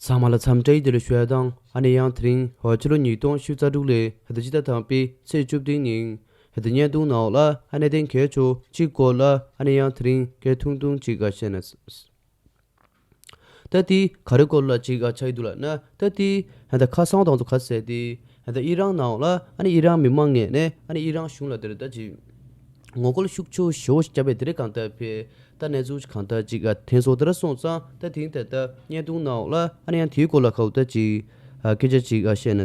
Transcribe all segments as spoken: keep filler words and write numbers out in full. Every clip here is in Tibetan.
ཚང་མ་ལ་འཚམས་འདྲི་བདེ་ལེགས་ཞུ་ཡ་དང་། ཨ་ནི་ཡང་དེ་རིང་ཕྱི་ལོ་ཉིས་སྟོང་ཉི་ཤུ་རྩ་དྲུག་ལོའི་ཕྱི་ཟླ་དང་པོའི་ཚེས་བཅུ་བདུན་ཉིན་ཕྱི་ཟླ་བརྙན་ཐུང་ནང་ལ་ཨ་ནི་གནད་དོན་གལ་ཆེ་གཅིག་སྐོར་ལ་ཨ་ནི་ཡང་དེ་རིང་སྐད་ཐུང་ཐུང་ཅིག་བཤད་ན། ད་དེ་ག་རེ་སྐོར་ལ་ཅིག་ཆགས་ཀྱི་འདུག་ལབ་ན། ད་དེ་ད་ཁ་སང་དང་ཚོ་ག་ཟེར་དེ་ད་ཨི་རན་ནང་ལ་ཨ་ནི་ཨི་རན་མི་མང་ངོས་ནས་ཨ་ནི་ཨི་རན་གཞུང་ལ་དེར་ད་ཅིག་ངོ་རྒོལ་ཤུགས་ཆེ་ཞེ་པོ་ཞིག་བརྒྱབ་པའི་དེ་རིང་གང་ལྟར་ཕེ་ད་གནས་ཚུལ་གང་ལྟར་ཅིག་ཐོན་སོང་། དེ་འདྲ་སོང་ཙང་ད་དེང་དེ་ད་བརྙན་ཐུང་ནང་ལ་ཨ་ནི་ཡང་དེའི་སྐོར་ལ་ག་ལྟར་ཅིག་སྐད་ཆ་ཅིག་བཤད་ན།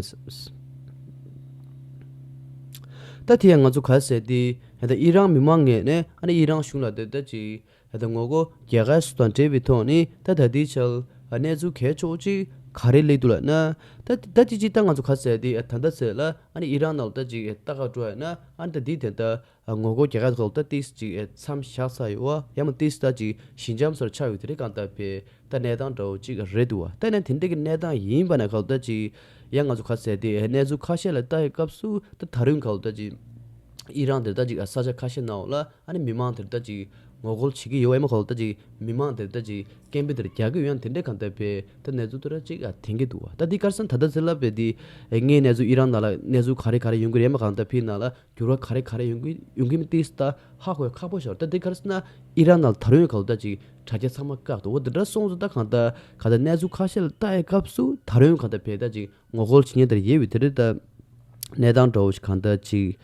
ད་དེ་ཡང་ང་ཚོ་ག་ཟེར་དེ་ད་ཨི་རན་མི་མང་ངོས་ནས་ཨ་ནི་ཨི་རན་གཞུང་ལ་དེ་ད་ཅིག་ད་ངོ་རྒོལ་རྒྱག་ཡ་སུ་དང་འབྲེལ་བའི་ཐོག་ནས་ད་ད་ལྟའི་ཆར་གནས་ཚུལ་གལ་ཆེ་ཅིག་ག་རེ་སླེབས་འདུག་ལབ་ན། ད་ད་ཅི་ཅི་ད་ང་ཚོ་ག་ཟེར་དེ་ད་ལྟ་ཟེར་ལ་ཨ་ནི་ཨི་རན་ནང་ལ་ད་ཅིག་ལྟ་ག་འགྲོ་ཡ་ན་ཨ་ནི་ད་འདི་དེ་ད་ངོ་རྒོལ་རྒྱག་ཡ་ཐོག་ད་ཏིས་ཅིག་མཚམས་བཞག་ཚར་ཡོད་བ། ཡང་མ་ཏིས་ད་ཅིག་ཞི་འཇམ་སོར་ཆགས་ཡོད་དེ་རེད། གང་ལྟར་ཕེ་ད་གནས་སྟངས་འདྲ་བོ་ཅིག་རེད་འདུག་བ། ད་ནས་དེ་འདྲ་གི་གནས་སྟངས་ཡིན་པ་ན་ག་ལ་ད་ཅིག་ཡང་ང་ཚོ་ག་ཟེར་དེ་གནས་ཚུལ་ཁ་ཤས་ལ་ལྟ་ཡི་སྐབས་སུ་ད་ད་རུང་ག་ལ་ད་ཅིག་ཨི་རན་དེ་ད་ཅིག་ས་ཆ་ཁ་ཤས་ནང་ལ་ཨ་ནི་མི་མང་དེར་ད་ཅིག་ངོ་རྒོལ་བྱེད་ཀྱི་ཡོད་ཨེ་མ་ག་ལ་ད་ཅིག་མི་མང་དེར་ད་ཅིག་སྐད་འབོད་དེར་རྒྱག་གི་ཡོད་ཡང་དེ་འདྲ་གང་ལྟར་ཕེ་ད་གནས་ཚུལ་དེ་ར་ཅིག་ཐོན་གྱི་འདུག་བ། ད་འདི་གར་སོང་ད་ད་ཚེ་ལ་ཕེ་དེ་ངའི་གནས་ཚུལ་ཨི་རན་ནང་ལ་གནས་ཚུལ་ག་རེ་ག་རེ་ཡོང་གི་རེད་ཨེ་མ་གང་ལྟར་ཕེ་ནང་ལ་འགྱུར་བ་ག་རེ་ག་རེ་ཡོང་གི་ཡོང་གི་མིན་ཏིས་ད་ཧ་གོ་ཡ་ཁག་པོ་ཞིག་རེད། ད་འདི་གར་སོང་ན་ཨི་རན་ནང་ད་རུང་ག་ལ་ད་ཅིག་དྲ་རྒྱ་ཚང་མ་བཀག་འདུག་བ། འདི་འདྲ་སོང་ཙང་ད་གང་ལྟར་གང་ལྟར་གནས་ཚུལ་ཁ་ཤས་ལ་ལྟ་ཡི་སྐབས་སུ་ད་རུང་གང་ལྟར་ཕེ་ད་ཅིག་ངོ་རྒོལ་བྱེད་མཁན་དེར་ཡོད་པའི་དེ་རེད། ད་གནས་སྟངས་འདྲ་བོ་ཞིག་གང་ལྟར་ཅིག་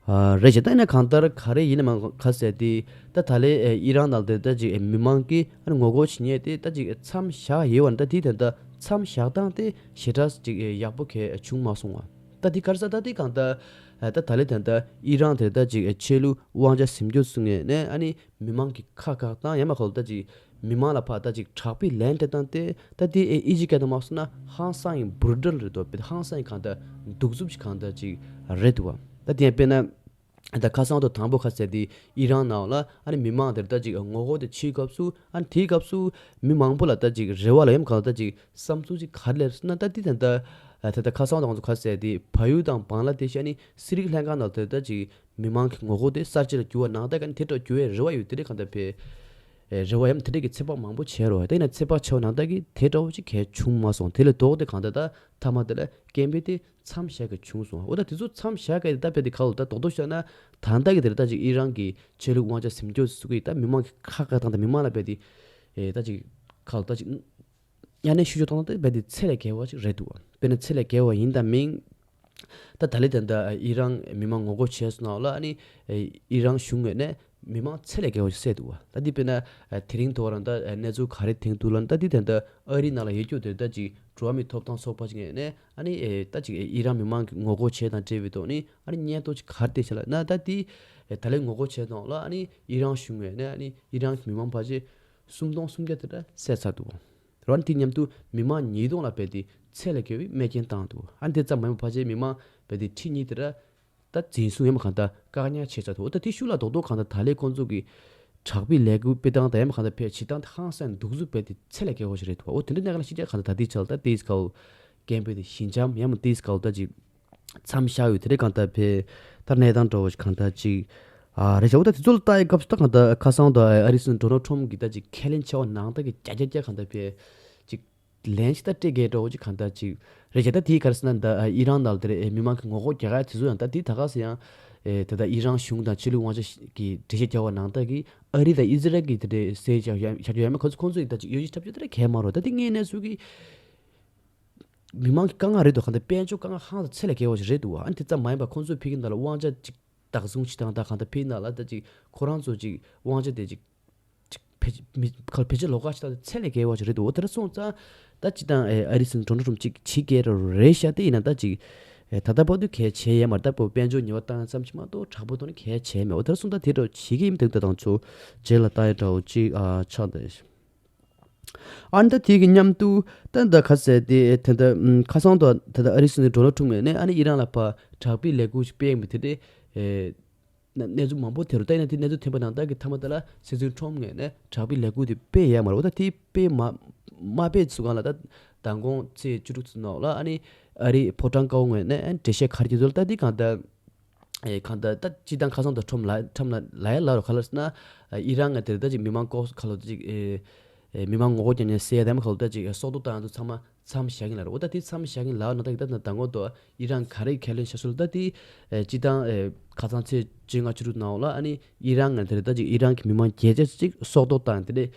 ཨ་རེད་ཤག་ད་ཡིན་ན་གང་ལྟར་ག་རེ་ཡིན་ན་མ་ག་ཟེར་དེ་ད་ད་ལས་ཨི་རན་ནང་དེ་ད་ཅིག་མི་མང་གིས་ཨ་ནི་ངོ་རྒོལ་བྱེད་མཁན་དེ་ད་ཅིག་མཚམས་བཞག་ཡོད་བ། ད་དེ་དེ་ད་མཚམས་བཞག་སྟངས་དེ་ཞེ་དྲག་ཅིག་ཡག་པོ་གས་བྱུང་མ་སོང་བ། ད་དེ་གར་ས་ད་དེ་གང་ལྟར་ད་ད་ལས་དེ་ད་ཨི་རན་དེ་ད་ཅིག་ཆོས་ལུགས་དབང་ཆ་ཟིན་སྐྱོང་སུ་ངོས་ནས་ཨ་ནི་མི་མང་གི་ཁ་བཀག་སྟངས་ཡང་མ་ག་ལ་ད་ཅིག་མི་མང་ལ་ཕར་ད་ཅིག་དྲག་པོའི་ལན་སྤྲད་སྟངས་དེ་ད་དེ་ཨེ་ཨི་ཇི་སྐད་དུ་མ་སོང་ན་ཧང་སང་ཡིན་བུར་ཌལ་རེད་དོ། དཔེ་ཧང་སང་ཡིན་གང་ལྟར་གདུག་རྩུབ་ཅིག་གང་ལྟར་ཅིག་རེད་འདུག་བ། ད་དེ་ཡང་དཔེར་ན་ད་ཁ་སང་དུ་དང་པོ་ག་ཟེར་དེ་ཨི་རན་ནང་ལ་ཨ་ནི་མི་མང་དེར་ད་ཅིག་ངོ་རྒོལ་དེ་བྱེད་སྐབས་སུ་ཨ་ནི་དེའི་སྐབས་སུ་མི་མང་པོ་ལ་ད་ཅིག་རེ་བ་ལ་ཡང་གང་ལྟར་ཅིག་བསམ་ཚུལ་ཅིག་ག་རེ་སླེབས་སོང་ན། ད་དེ་ད་ད་ད་ཁ་སང་དང་ཚོ་ག་ཟེར་དེ་བལ་ཡུལ་དང་བང་ལ་དེ་ཤ་ནི་སི་རིག་ལྷན་ཁང་ནང་དེར་ད་ཅིག་མི་མང་གི་ངོ་རྒོལ་དེ་གསར་བརྗེ་ལ་འགྱུར་བ་ནང་ལྟར་ག་ནི་དེ་འདྲ་འགྱུར་བའི་རེ་བ་ཡོད། དེ་འདྲ་གང་ལྟར་ཕེ་རེ་བ་ཡང་དེ་འདྲ་གི་ཚོད་དཔག་མང་པོ་བྱས་རོགས། དེ་ཡིན་ན་ཚོད་དཔག་བྱས་པ་ནང་ལྟར་གི་དེ་འདྲ་བོ་ཅིག་གས་བྱུང་མ་སོང་། དེ་ལས་ལྡོག་སྟེ་གང་ལྟར་ད་མཐའ་མ་དེ་ལ་སྐད་འབོད་དེ་མཚམས་བཞག་གི་བྱུང་སོང་། འོ་ད་དེ་ཚོ་མཚམས་བཞག་གི་ད་ཕེ་དེ་ག་ལ་ད་རྡོག་རྡོག་བཤད་ན་ད་ལྟ་གི་དེ་ལ་ད་ཅིག་ཨི་རན་གི་ཆོས་ལུགས་དབང་ཆ་ཟིན་སྐྱོང་སུ་གི་ད་མི་མང་གི་ཁ་བཀག་སྟངས་ད་མི་མང་ལ་ཕེ་དེ་ད་ཅིག་ག་ལ་ད་ཅིག་གཉའ་གནོན་ཤུགས་ཆེ་གཏོང་སྟངས་དེ་རྦད་དེ་ཚད་ལས་བརྒལ་བ་ཞིག་རེད་འདུག་བ། དཔེར་ན་ཚད་ལས་བརྒལ་བ་ཡིན་དང་མིན། ད་ད་ལས་ད་ལྟ་ཨི་རན་མི་མང་ངོ་རྒོལ་བྱས་སོང་ན་ལ་ཨ་ནི་ཨི་རན་གཞུང་ངོས་ནས་མི་མང་ཚད་ལས་བརྒལ་བ་ཞིག་བསད་འདུག་བ། ད་འདི་དཔེར་ན་དེ་རིང་ཐོག་རང་ད་གནས་ཚུལ་ག་རེ་ཐོན་འདུག་ལབ་ན། ད་འདི་ད་ལྟ་ཨ་རི་ནང་ལ་ཡོད་རྒྱུ་དེ་ད་ཅིག་འགྲོ་བ་མིའི་ཐོབ་ཐང་ཚོགས་པ་ཅིག་ངོས་ནས་ཨ་ནི་ད་ཅིག་ཨི་རན་མི་མང་གི་ངོ་རྒོལ་བྱས་དང་འབྲེལ་བའི་ཐོག་ནས་ཨ་ནི་སྙན་ཐོ་ཅིག་ག་རེ་བཏོན་ཤག་ལབ་ན། ད་འདི་ད་ལས་ངོ་རྒོལ་བྱས་དང་ལ་ཨ་ནི་ཨི་རན་གཞུང་ངོས་ནས་ཨ་ནི་ཨི་རན་གྱི་མི་མང་ཕལ་ཆེར་སུམ་སྟོང་སུམ་བརྒྱ་དེ་འདྲ་བསད་ཚར་འདུག་བ། རོན་དེ་མཉམ་དུ་མི་མང་ཉིས་སྟོང་ལ་ཕེ་དེ་ཚད་ལས་བརྒལ་བའི་རྨས་སྐྱོན་བཏང་འདུག་ཨ་ནི་དེ་ཙམ་མ་ཡིན་པར་ཕལ་ཆེར་མི་མང་ཕེ་དེ་ཁྲི་གཉིས་དེ་འདྲ་ད་འཛིན་བཟུང་ཡང་མ་གང་ལྟར་བཀག་ཉར་བྱས་ཚར་འདུག་འོ་ད་དེ་ཤུགས་ལ་རྡོག་རྡོག་གང་ལྟར་ད་ལས་ཁོང་ཚོ་གི་དྲག་པོའི་ལས་འགུལ་སྤེལ་སྟངས་དང་ཡང་མ་གང་ལྟར་ཕེ་བྱེད་སྟངས་དེ་ཧང་སང་གདུག་རྩུབ་ཕེ་དེ་ཚད་ལས་བརྒལ་བ་ཞིག་རེད་འདུག་འོ་དེ་འདྲ་གནས་སྐབས་ལ་ཤེས་བྱ་གང་ལྟར་ད་དེ་ཚོ་ག་ལ་སྐད་འབོད་དེ་ཞི་འཇམ་ཡང་མ་དེ་ཚོ་ག་ལ་ད་ཅིག་མཚམས་བཞག་ཡོད། དེ་རེད་གང་ལྟར་ཕེ་ད་གནས་སྟངས་འདྲ་བོ་ཞིག་གང་ལྟར་ཅིག་ཨ་རེད་ཤག་འོ་ད་དེ་ཚོ་ལ་ལྟ་ཡི་སྐབས་སུ་ད་གང་ལྟར་ཁ་སང་ད་ཨ་རི་སྲིད་འཛིན་ཌོ་ནལ་ཊམ་གྱིས་ད་ཅིག་ཁས་ལེན་བྱས་པ་ནང་ལྟར་གྱི་བརྒྱ་ཆ་བརྒྱ་གང་ལྟར་ཕེ་ཅིག་ལན་ཞིག་ད་སྤྲད་གས་འདྲ་བོ་ཅིག་གང་ལྟར་ཅིག་རེད་ཤག་ད་དེའི་ག་རེ་ཟེར་ན་ད་ཨི་རན་ནང་ལ་དེ་རེད་མི་མང་གི་ངོ་རྒོལ་རྒྱག་ཡ་དེ་ཚོ་ཡང་ད་དེ་ད་ག་སེ་ཡང་ཨེ་ད་ད་ཨི་རན་གཞུང་དང་ཕྱི་ལུགས་དབང་ཆ་གི་འགྲེལ་བཤད་བརྒྱབ་པ་ནང་ལྟར་གྱི་ཨ་རི་དང་ཨི་ཟི་རལ་གྱི་དེ་འདྲའི་སེ་བྱ་བྱ་ཡ་མེད་ཁོ་ཚོ་ཁོང་ཚོ་ཡི་ད་ཅིག་གཡོ་ཇུས་འཁྲབ་རྒྱུ་དེ་འདྲ་གས་མ་རེད། ད་དེ་ངས་གནས་ཚུལ་གྱི་མི་མང་གི་དཀའ་ངལ་རེད་འདུག་གང་ལྟར་དཔལ་འབྱོར་དཀའ་ངལ་ཧང་སང་ཚད་ལས་བརྒལ་བ་ཞིག་རེད་འདུག་ཨ་ནི་དེ་ཙམ་མ་ཡིན་པར་ཁོང་ཚོས་ཕ་གི་ནང་ལ་དབང་ཆ་ཅིག་བདག་བཟུང་བྱེད་སྟངས་དང་གང་ལྟར་ཕ་གི་ནང་ལ་ད་ཅིག་ཁོ་རང་ཚོ་ཅིག་དབང་ཆ་དེ་ཅིག་ཅིག་བེད་མི་ཁ་བེད་སྤྱོད་ལོག་པ་ཞིག་ད་ཚད་ལས་བརྒལ་བ་ཞིག་རེད་འདུག་འོ་དེ་འདྲ་སོང་ཙང་ད་ཅིག་དང་ཨ་རི་སྲིད་འཛིན་ཌོ་ནལ་ཊམ་ཅིག་བྱེད་ཀྱི་རེད་ཤག་དེ་ཡིན་ན་ད་ཅིག་ད་ལྟ་བར་དུ་གས་བྱས་ཡས་མ་རེད། ད་དཔལ་འབྱོར་ཉེས་པ་བཏང་ཡ་ཙམ་ཞིག་མ་གཏོགས་དྲག་པོ་ཐོག་ནས་གས་བྱས་མེད། འོ་དེ་འདྲ་སོང་ཙང་ད་དེ་འདྲ་བྱེད་ཀྱི་ཡིན་འདུག་ད་དང་ཚོ་རྗེས་ལ་ལྟ་ཡ་འདྲ་བོ་ཅིག་ཨ་ཆགས་འདུག་ཨ་ནི་ད་དེ་གི་མཉམ་དུ་ད་ད་ག་ཟེར་དེ་ད་ད་ཁ་སང་དུ་ད་ད་ཨ་རི་སྲིད་འཛིན་ཌོ་ནལ་ཊམ་ནས་ཨ་ནི་ཨི་རན་ལ་ཕར་དྲག་པོའི་ལས་འགུལ་ཞིག་སྤེལ་ཡོང་བའི་དེ་འདྲའི་ཨེ་གནས་ཚུལ་མང་པོ་ཐོན་རུ། ད་ཡིན་ན་དེ་གནས་ཚུལ་ཐོན་པ་ནང་ལྟར་གྱི་མཐའ་མ་དེ་ལ་སྲིད་འཛིན་ཊམ་ངོས་ནས་དྲག་པོའི་ལས་འགུལ་དེ་སྤེལ་ཡས་མ་རེད། འོ་ད་དེ་སྤེལ་མ་མ་སྤེལ་ཚུལ་སྒང་ལ་ད་མདང་དགོང་ཚེས་བཅུ་དྲུག་ཚེས་ནང་ལ་ཨ་ནི་ཨ་རི་ཕོ་བྲང་དཀར་པོ་ངོས་ནས་ཨ་ནི་འགྲེལ་བཤད་ག་རེ་བྱས་འདུག་ལ། ད་དེ་གང་ལྟར་ཨེ་གང་ལྟར་ད་སྤྱིར་བཏང་ཁ་སང་དུ་ཊམ་ལ་ཊམ་ལ་ལ་ཡ་ལ་རུ་ག་ལ་ཟེར་ན་ཨི་རན་ང་དེར་ད་ཅིག་མི་མང་ལྐོག་ཁ་ལོ་ད་ཅིག་ཨེ་ ཨེ་མི་མང་ངོ་རྒོལ་རྒྱག་མཁན་བསད་ཡ་དེ་མ་ཁ་ལོ་ད་ཅིག་ཨེ་སྲོག་ཐོག་བཏང་ཡ་དུ་ཚང་མ་མཚམས་བཞག་གིན་ལ་རེད། འོ་ད་དེ་མཚམས་བཞག་གིན་ལ་ན་ད་གི་ད་ན་མདང་དགོང་དུ་ཨི་རན་ག་རེ་ཁས་ལེན་བྱ་སོང་ལ་ད་དེ་ཨེ་སྤྱི་བཏང་ཨེ་ཁ་སང་ཚེས་བཅོ་ལྔ་བཅུ་དྲུག་ནང་ལ་ཨ་ནི་ཨི་རན་ང་དེ་རེད་ད་ཅིག་ཨི་རན་གི་མི་མང་བརྒྱད་བརྒྱ་ཅིག་སྲོག་ཐོག་བཏང་དེ་ནས་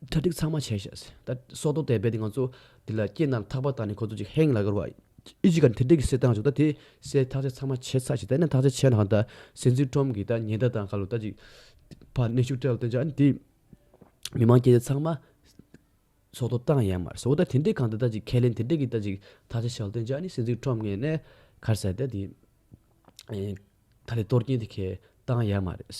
གྲ་སྒྲིག་ཚང་མ་བྱས་ཤག་ཟེར། ད་སྲོག་ཐོག་དེ་རྦད་དེ་ང་ཚོ་དེ་ལ་སྐེ་ནང་ཐག་པ་བཏགས་ནས་ཁོ་ཚོ་ཅིག་ཧེང་ལ་གར་བ་ཨི་ཅི་ག་དེ་འདྲས་ཀྱི་གསལ་སྟངས་བྱུང་། ད་དེ་གསལ་ཐག་ཆོད་ཚང་མ་བྱས་ཚར་ཞིག་ད་ནས་ཐག་ཆོད་བྱས་ན་གང་ད་སྲིད་འཛིན་ཁྲོམ་གྱི་ད་ཉེན་བརྡ་དང་ཁ་ལོ་ད་ཅིག་ཕར་གནོན་ཤུགས་སྤྲད་ལ་བསྟན་ཅག་ཨ་ནི་དེ་མི་མང་སྐྱེ་ཚང་མ་སྲོག་ཐོག་བཏང་ཡ་མ་རེད་ཟེར། འོ་ད་དེ་འདྲས་གང་ད་ད་ཅིག་ཁས་ལེན་དེ་འདྲས་ཀྱི་ད་ཅིག་ཐག་ཆོད་བྱས་ལ་བསྟན་ཅག་ཨ་ནི་སྲིད་འཛིན་ཁྲོམ་ངོས་ནས་ག་རེ་ཟེར་ད་དེ་ཨེ་ད་ལྟའི་གཏོར་སྐྱོན་དེ་ཁས་བཏང་ཡ་མ་རེད།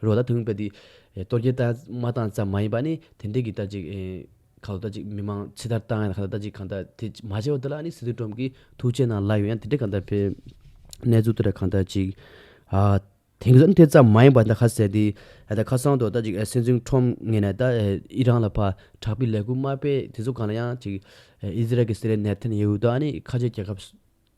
རོ་ད་དུང་པ་དེ་ཨེ་གཏོར་སྐྱོན་ད་མ་བཏང་ཙམ་མ་ཡིན་པ་ནི་དེ་འདྲས་ཀྱི་ད་ཅིག་ཨེ་ག་ལ་ད་ཅིག་མི་མང་ཚེ་ཐར་བཏང་ཡ་ག་ལ་ད་ཅིག་གང་ད་དེ་མ་བྱས་པ་དེ་ལ་ཨ་ནི་སྲིད་འཛིན་ཁྲོམ་གྱིས་ཐུགས་རྗེ་གནང་ལབ་ཡོད། ཡང་དེ་འདྲས་གང་ད་ཕེ་གནས་ཚུལ་དེ་འདྲ་གང་ད་ཅིག་ཨ་དེང་གི་དེ་ཙམ་མ་ཡིན་པ་ད་ཁ་གསལ་དེ་ཨ་ད་ཁ་སང་དུ་ད་ཅིག་ཨེ་སྲིད་འཛིན་ཁྲོམ་ངོས་ནས་ད་ཨེ་ཨི་རན་ལ་ཕར་དྲག་པོའི་ལས་འགུལ་མ་སྤེལ་དེ་ཚོ་གང་ལ་ཡང་ཅིག་ཨེ་ཨི་ཟི་རལ་གྱི་སྲིད་བློན་ནེ་ཐན་ཡ་ཧུ་དང་ཨ་ནི་ཁ་ཆེ་རྒྱལ་ཁབ་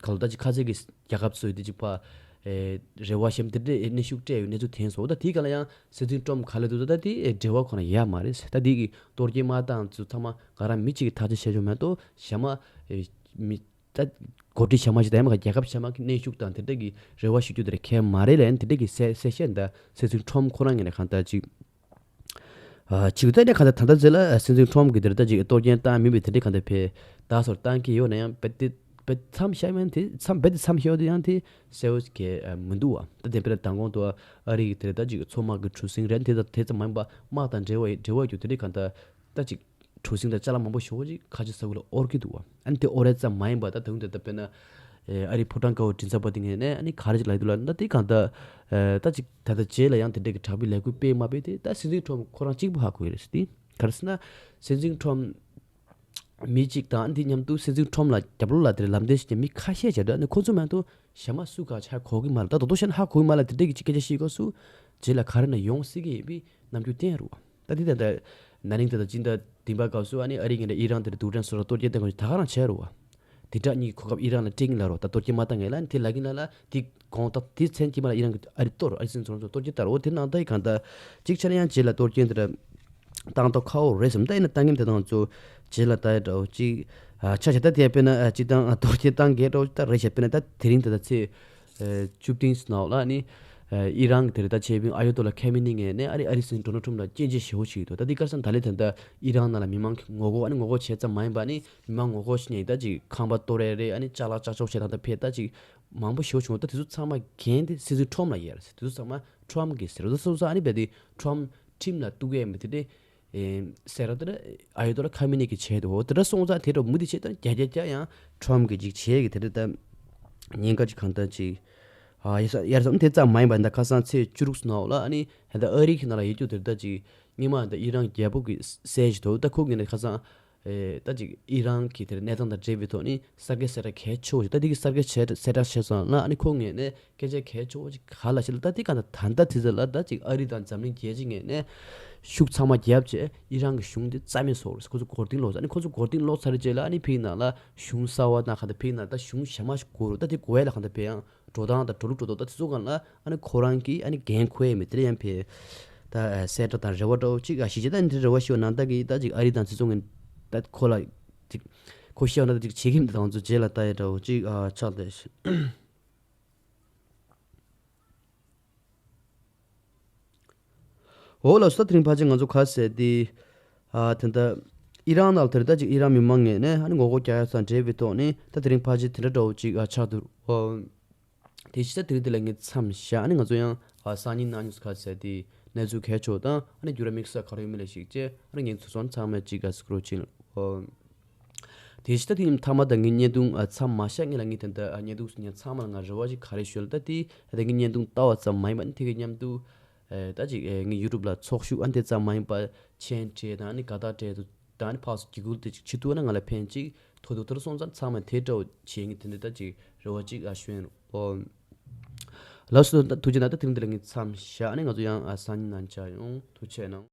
གང་ལ་ད་ཅིག་ཁ་ཆེ་གི་རྒྱལ་ཁབ་ཚོས་དེ་ཅིག་ཕར་ཨེ་རེ་བ་བཞིན་དེ་འདྲའི་ཨེ་གནོན་ཤུགས་སྤྲད་ཡོད་གནས་ཚུལ་ཐོན་སོང་། ད་དེའི་གང་ལ་ཡང་སྲིད་འཛིན་ཁྲོམ་ག་ལ་འདུག་ད་དེ་ཨེ་འབྲེལ་བ་ཁོ་ན་ཡ་མ་རེད། ད་དེ་གི་གཏོར་སྐྱོན་མ་བཏང་ཚུལ་ཚང་མ་ག་རང་མི་གཅིག་གི་ཐག་གཅོད་བྱས་ཆོག་མ་གཏོགས་གཞན་མ་ཨེ་མི་ད་འགོ་ཁྲིད་གཞན་མ་ཞིག་དང་ཡང་མ་ག་རྒྱལ་ཁབ་གཞན་མ་གི་གནོན་ཤུགས་དང་དེ་འདྲ་གི་རེ་བ་ཞུ་རྒྱུ་དེ་རེད་ཁས་མ་རེད་ལན་དེ་འདྲ་གི་གསལ་གསལ་བཤད་འདི་སྲིད་འཛིན་ཁྲོམ་ཁོ་རང་ངོས་ནས་གང་ལྟར་ཅིག་ཨ་ཅིག་ད་ནས་གང་ལྟར་ད་ལྟ་ཚེ་ལ་སྲིད་འཛིན་ཁྲོམ་གི་དེ་རེད་ད་ཅིག་གཏོར་སྐྱོན་བཏང་མིན་པའི་དེ་འདྲ་གང་ལྟར་ཕེ་ད་སོར་བཏང་གི་ཡོད་ན་ཡང་རྦད་དེ་རྦད་མཚམས་བཞག་མིན་དེ་མཚམས་རྦད་དེ་མཚམས་བཞག་དེ་ཡང་དེ་གསལ་བོ་ཞིག་གས་མི་འདུག་བ། ད་དེ་འཕེལ་མདང་དགོང་དུ་ཨ་རི་གི་དེ་རེད་ད་ཅིག་མཚོ་དམག་གི་གྲུ་གཟིངས་རེད་དེ་ད་དེ་ཙམ་མ་ཡིན་པ་དམག་དང་འབྲེལ་བ་འབྲེལ་བ་རྒྱུ་དེ་འདྲ་གང་ལྟར་ད་ཅིག་གྲུ་གཟིངས་དང་ཅ་ལག་མང་པོ་ཞེ་པོ་ཅིག་ཁ་ཆེ་ས་ཁུལ་ལ་དབོར་གྱི་འདུག་བ། ཨ་ནི་དེ་དབོར་ཡ་ཙམ་མ་ཡིན་པ་ད་དུང་དེ་ལྟ་དཔེར་ན་ཨ་རིའི་ཕོ་བྲང་དཀར་པོའི་མགྲིན་ཚབ་པ་དེ་ངོས་ནས་ཨ་ནི་ག་རེ་ཅིག་ལབ་ཀྱི་འདུག་ལབ་ན་ད་དེ་གང་ལྟར་ད་ཅིག་ད་ལྟ་རྗེས་ལ་ཡང་དེ་འདྲའི་གི་དྲག་པོའི་ལས་འགུལ་སྤེལ་མ་སྤེལ་དེ་ད་སྲིད་འཛིན་ཁྲོམ་ཁོ་རང་གཅིག་པུ་ཧ་གོ་ཡི་རེད་ཟེར། དེ་ག་རེ་ཟེར་ན་སྲིད་འཛིན་ཁྲོམ་མི་གཅིག་དང་ཨ་ནི་དེ་མཉམ་དུ་སྲིད་འཛིན་ཁྲོམ་ལ་རྒྱབ་ལོགས་ལ་དེར་ལམ་སྟོན་བྱེད་མཁན་མི་ཁ་ཤས་བྱས་འདུག་ཨ་ནི་ཁོ་ཚོ་མ་གཏོགས་གཞན་མ་སུ་ག་ཆ་གོ་གི་མ་རེད། ད་དོ་དོ་ཤ་ན་ཧ་གོ་གི་མ་རེད། དེ་འདྲའི་གི་ཅིག་སྐད་ཆ་བཤད་སྐབས་སུ་རྗེས་ལ་ག་རེ་ན་ཡོང་སྲིད་ཀྱི་ཡིན་པའི་རྣམ་འགྱུར་བསྟན་རུ། ད་འདི་ད་ལྟ་ན་ནིང་ད་ལྟ་སྤྱི་ཟླ་བདུན་པ་སྐབས་སུ་ཨ་ནི་ཨ་རི་ངོས་ནས་ཨི་རན་དེར་རྡུལ་ཕྲན་གསོག་རག་གཏོར་སྐྱོན་བཏང་དགོས་ཞེས་ད་ག་རང་བྱས་རུ་བ། དེ་དྲག་གཉིས་གོ་སྐབས་ཨི་རན་ལ་སྤྲད་ཀྱིན་ལ་རོ། ད་གཏོར་སྐྱོན་མ་བཏང་ངེས་ལ་ཨ་ནི་དེ་ལབ་ཀྱིན་ལ་ལ་དེ་དགོང་དག་དེ་མཚན་དཀྱིལ་མ་ལ་ཨི་རན་གྱི་ཨ་རི་གཏོར་ཨ་རི་སྲིད་འཛིན་ཚོ་གཏོར་སྐྱོན་བཏང་རོ། དེ་ནང་ད་ཡི་གང་ལྟར་གཅིག་ཆ་ནས་ཡང་རྗེས་ལ་གཏོར་སྐྱོན་དེ་འདྲ་བཏང་ཐོག་ཁ་འོ་རེད་བསམ། ད་ཡིན་ན་བཏང་གིན་དེ་དང་ཚོ་རྗེས་ལ་ད་ཡི་འདྲ་བོ་གཅིག་ཆ་བཞག་ད་དེ་དཔེར་ན་སྤྱི་བཏང་གཏོར་སྐྱོན་བཏང་གས་འདྲ་བོ་ད་རེད་བཞག་དཔེར་ན་ད་དེ་རིང་ད་ལྟ་ཚེས་བཅུ་བདུན་ནང་ལ་ནི་ཨི་རན་གྱི་དེ་རེད་ད་ཆེད་དཔོན་ཨ་ཡོ་ཏོ་ལ་ཁེ་མི་ནི་ངོས་ནས་ཨ་རི་ཨ་རི་སྲིད་འཛིན་ཌོ་ནལ་ཁྲོམ་ལ་སྐྱོན་བརྗོད་ཞེ་པོ་བྱེད་ཀྱི་འདུག་ད་འདི་སྐལ་བཟང་ད་ལས་ད་ལྟ་ཨི་རན་ནང་ལ་མི་མང་གི་ངོ་རྒོལ་ཨ་ནི་ངོ་རྒོལ་བྱས་ཙམ་མ་ཡིན་པ་ནི་མི་མང་ངོ་རྒོལ་ཞིག་ནས་ད་ཅིག་ཁང་པ་གཏོར་ཡས་རེད། ཨ་ནི་ཅ་ལག་ཅག་ཅོག་བྱས་ད་ད་ཕེ་ད་ཅིག་མང་པོ་ཞེ་པོ་བྱུང་། ད་དེ་ཚོ་ཚང་མ་འགན་དེ་སྲིད་འཛིན་ཁྲོམ་ལ་ཡོད་རེད། དེ་ཚོ་ཚང་མ་ཁྲོམ་གྱིས་ཟེར་བ་སོང་ཙང་ཨ་ནི་རྦད་དེ་ཁྲོམ་ཁྲིམས་ལ་གཏུག་ཡས་མི་དེ་འདྲས་ཨེ་ཟེར་ར་དེ་འདྲ་ཨ་ཡོ་ཏོ་ལ་ཁ་མི་ནི་གི་བྱས་འདུག་འོ་དེ་འདྲ་སོང་ཙང་དེ་འདྲ་མུ་མཐུད་བྱས་ད་རྒྱ་རྒྱ་རྒྱ་ཡང་ཁྲོམ་གྱི་ཅིག་བྱས་གི་དེ་འདྲ་ད་ཉེན་ཁ་ཅིག་གང་ལྟར་ཅིག་ཨ་ཡ་ས་ཡར་སོང་དེ་ཙམ་མ་ཡིན་པ་ད་ཁ་སང་ཚེས་བཅུ་དྲུག་ནང་ལ་ཨ་ནི་ད་ཨ་རི་གི་ནང་ལ་ཡོད་རྒྱུ་དེ་འདྲ་ཅིག་སྔོན་མ་ད་ཨི་རན་རྒྱལ་པོ་གི་སྲས་ཞིག་འདུག་ད་ཁོ་གི་ནས་ཁ་སང་ཨེ་ད་ཅིག་ཨི་རན་གྱི་དེར་གནས་སྟངས་དང་འབྲེལ་བའི་ཐོག་ནས་གསར་འགྱུར་གསལ་བསྒྲགས་གལ་ཆེ་བོ་ཞིག་ད་འདི་གི་གསར་འགྱུར་གསལ་བསྒྲགས་བྱས་སོང་ན་ཨ་ནི་ཁོ་ངོས་ནས་སྐད་ཆ་གལ་ཆེ་བོ་ཞིག་ག་ལ་ཞིག་ལ་ད་འདི་ག་ད་ད་ལྟ་དེ་ཚོ་ལ་ད་ཅིག་ཨ་རི་དང་འཛམ་གླིང་རྒྱལ་སྤྱི་ངོས་ནས་ཤུགས་ཚང་མ་བརྒྱབ་བྱས་ཨི་རན་གྱི་གཞུང་འདི་རྩ་མེད་བཟོ་རུ་ཁོ་ཚོ་མགོ་རྟིང་སློག་ཚར། ཨ་ནི་ཁོ་ཚོ་མགོ་རྟིང་སློག་ཚར་རྗེས་ལ་ཨ་ནི་ཕིག་ནང་ལ་གཞུང་གསར་བ་ནང་ག་ད་ཕིག་ནང་ད་གཞུང་ཞྭ་དམར་ཞིག་དགོས་རུ་ད་དེ་དགོས་ཡ་ལ་ག་ད་ཕེ་ཡང་འགྲོ་སྟངས་དང་འགྲོ་ལུགས་འགྲོ་ལྡོག་ད་དེ་ཚོ་གང་ལ་ཨ་ནི་ཁོ་རང་གིས་ཨ་ནི་འགན་འཁུར་ཡས་མེད་དེ་ཡང་ཕེ་ད་གསལ་བསྒྲགས་དང་རེ་བ་འདྲ་བོ་ཅིག་ཨ་ཞིག་བྱས་ད་འདི་རེ་བ་ཞུ་ནང་ད་གི་ད་ཅིག་ཨ་རི་དང་སྤྱི་ཚོགས་ངན་ད་ཁོ་ལ་ཅིག་ཁོ་ཤེས་ན་ད་ཅིག་བྱེད་ཀྱི་མི་འདུག་ང་ཚོ་རྗེས་ལ་ལྟ་ཡས་འདྲ་བོ་ཅིག་ཨ་ཆགས་བསྡད་ཤག་འོ་ལགས་སོ། ད་དེ་རིང་ཕལ་ཆེར་ང་ཚོ་ག་ཟེར་དེ་ཨ་དེ་འདྲ་ཨི་རན་ནང་ལ་དེར་ད་ཅིག་ཨི་རན་མི་མང་ངོས་ནས་ཨ་ནི་ངོ་རྒོལ་རྒྱག་ཡ་དང་འབྲེལ་བའི་ཐོག་ནས་ད་དེ་རིང་ཕལ་ཆེར་དེ་འདྲ་འདྲ་བོ་ཅིག་ཨ་ཆགས་འདུག་འོ། དེ་ཕྱི་ད་དེ་རིང་འདི་ལ་ངས་མཚམས་བཞག་ཨ་ནི་ང་ཚོ་ཡང་ཨ་སང་ཉིན་གནངས་ཉིན་ག་ཟེར་དེ་གནས་ཚུལ་གལ་ཆེ་བ་དང་ཨ་ནི་འགྱུར་བ་དམིགས་བསལ་ག་རེ་ཡོད་མེད་ལ་གཞིགས་བྱས་ཨ་ནི་ངས་ཚོ་སོང་ཚང་མས་ཅིག་ག་སྐོར་ཕྱིན། དེ་ཕྱི་ད་དེ་ཉིན་མཐའ་མ་དང་ངའི་བརྙན་ཐུང་ཨ་མཚམས་མ་བཞག་སྔོན་ལ་ངས་དེ་འདྲ་ཨ་བརྙན་ཐུང་སུ་ཉན་ཚང་མ་ལ་ང་རེ་བ་ཞིག་ག་རེ་ཞུ་ལ་ད་དེ་ད་ངའི་བརྙན་ཐུང་ལྟ་བ་ཙམ་མ་ཡིན་པ་ནི་དེ་གི་མཉམ་དུ་ཨེ་ད་ཅིག་ཨེ་ངའི་ཡུ་ཊུབ་ལ་ཚོགས་ཞུགས་ཨ་ནི་དེ་ཙམ་མ་ཡིན་པ་མཆན་སྤྲད་དང་ཨ་ནི་དགའ་རྟགས་སྤྲད་དུ་དང་ཨ་ནི་ཕར་ཚུར་གྱི་གུལ་དེ་ཅིག་བྱེད་ཐུབ་ན་ང་ལ་ཕན་ཅིག་ཐོགས་འདུག་དེར་སོང་ཙང་ཚང་མས་དེ་འདྲ་བོ་བྱེད་ངེས་དེ་འདྲ་ད་ཅིག་རེ་བ་ཅིག་ཨ་ཞུ་ཡིན་རོགས། ལགས་སོ། ད་ཐུགས་རྗེ་གནང་། ད་དེ་རིང་འདི་ལ་ངས་མཚམས་བཞག་ཨ་ནི་ང་ཚོ་ཡང་ཨ་སང་ཉིན་ནང་མཇལ་ཡོང་། ཐུགས་རྗེ་གནང་།